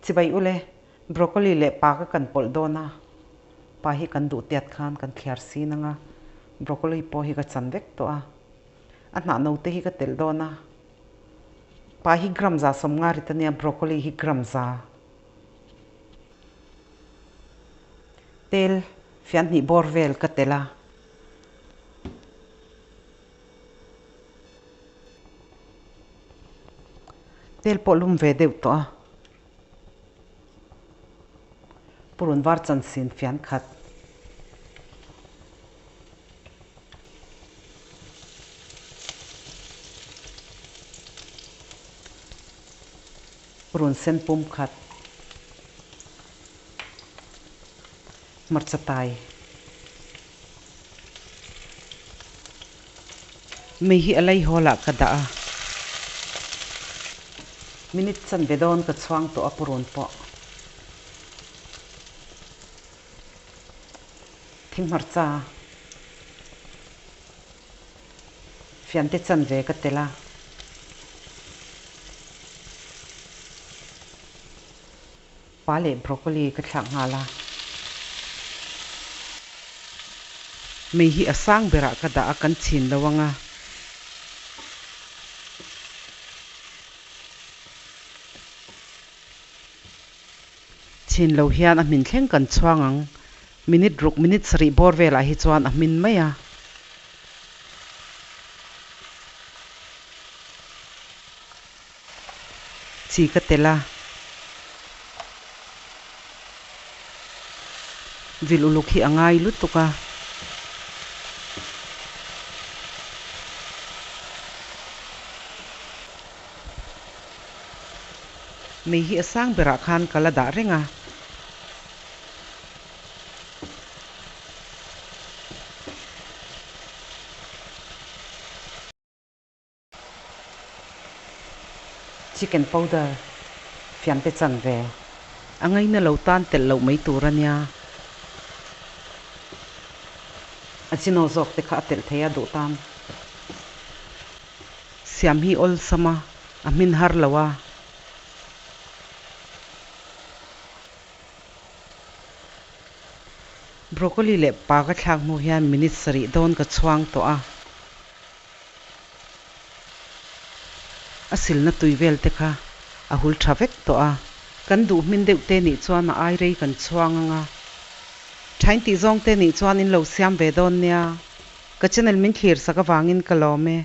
Chibai ule, broccoli leh pa ka kan pawlh dawn a, pa hi kan duh tiat khan kan thliar sin ang a, broccoli pawh hi ka chan vek tawh a, a hnah no te hi ka telh dawn a, pa hi gram 150 rit ania, broccoli hi gram 100. Tel fian hnih bawr vel ka telh a. Tel pawh lum ve deuh tawh a. Purun var chansin fian khat. Purun sen pum khat. Hmarcha tai. Mei hi a lei hawl ah ka dah a. Minute chanve dawn ka chhuang tawh a purun pawh. Thinghmarcha fiante chanve ka tel a. Pa leh broccoli ka thlak nghal a. Mei hi a sang berah ka dah a kan chhin lo ang a. Chhin lo hian a hmin thleng kan chhuang ang. Minute ruk minute sarih bawr velah hi chuan a hmin mai a. Chi ka tel a. Vil uluk hi a ngai lutuk a. Mei hi a sang berah khan ka la dah reng a. Chicken powder fiamte chanve a ngaina lo tan telh loh mai tur a nia. A chino zawk te kha a telh thei a duh tan. Siam hi awlsam a, a hmin har lo a. Broccoli leh pa ka thlak hnu hian minute sarih dawn ka chhuang tawh a. A silna tui vel te kha a hul tha vek tawh a. Kan duh hmin deuh te nih chuan a ai rei kan chhuang ang a. Thain tih zawng te nih chuan in lo siam ve dawn nia. Ka channel min thlir sak avangin ka lawm e.